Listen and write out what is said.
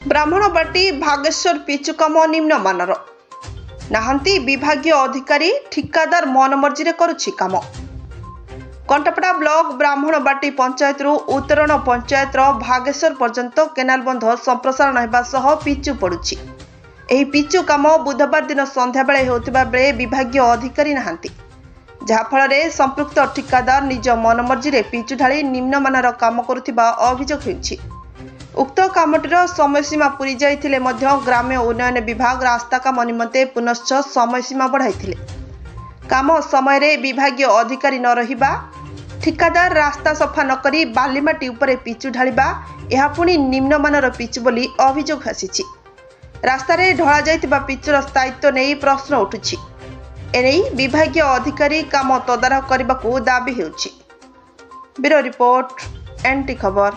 ବ୍ରାହ୍ମଣବାଟି ଭାଗେଶ୍ୱର ପିଚୁ କାମ ନିମ୍ନମାନର। ନାହାନ୍ତି ବିଭାଗୀୟ ଅଧିକାରୀ, ଠିକାଦାର ମନମର୍ଜିରେ କରୁଛି କାମ। କଣ୍ଟାପଡ଼ା ବ୍ଲକ ବ୍ରାହ୍ମଣବାଟି ପଞ୍ଚାୟତରୁ ଉତ୍ତରଣ ପଞ୍ଚାୟତର ଭାଗେଶ୍ୱର ପର୍ଯ୍ୟନ୍ତ କେନାଲ ବନ୍ଧ ସମ୍ପ୍ରସାରଣ ହେବା ସହ ପିଚୁ ପଡୁଛି। ଏହି ପିଚୁ କାମ ବୁଧବାର ଦିନ ସନ୍ଧ୍ୟାବେଳେ ହେଉଥିବା ବେଳେ ବିଭାଗୀୟ ଅଧିକାରୀ ନାହାନ୍ତି, ଯାହାଫଳରେ ସମ୍ପୃକ୍ତ ଠିକାଦାର ନିଜ ମନମର୍ଜିରେ ପିଚୁ ଢାଳି ନିମ୍ନମାନର କାମ କରୁଥିବା ଅଭିଯୋଗ ହେଉଛି। ଉକ୍ତ କାମଟିର ସମୟସୀମା ପୂରି ଯାଇଥିଲେ ମଧ୍ୟ ଗ୍ରାମ୍ୟ ଉନ୍ନୟନ ବିଭାଗ ରାସ୍ତା କାମ ନିମନ୍ତେ ପୁନଶ୍ଚ ସମୟସୀମା ବଢ଼ାଇଥିଲେ। କାମ ସମୟରେ ବିଭାଗୀୟ ଅଧିକାରୀ ନ ରହିବା, ଠିକାଦାର ରାସ୍ତା ସଫା ନକରି ବାଲିମାଟି ଉପରେ ପିଚୁ ଢାଳିବା, ଏହା ପୁଣି ନିମ୍ନମାନର ପିଚୁ ବୋଲି ଅଭିଯୋଗ ଆସିଛି। ରାସ୍ତାରେ ଢଳାଯାଇଥିବା ପିଚୁର ସ୍ଥାୟିତ୍ୱ ନେଇ ପ୍ରଶ୍ନ ଉଠୁଛି। ଏନେଇ ବିଭାଗୀୟ ଅଧିକାରୀ କାମ ତଦାରଖ କରିବାକୁ ଦାବି ହେଉଛି। ବ୍ୟୁରୋ ରିପୋର୍ଟ, ଏନ୍ଟି ଖବର।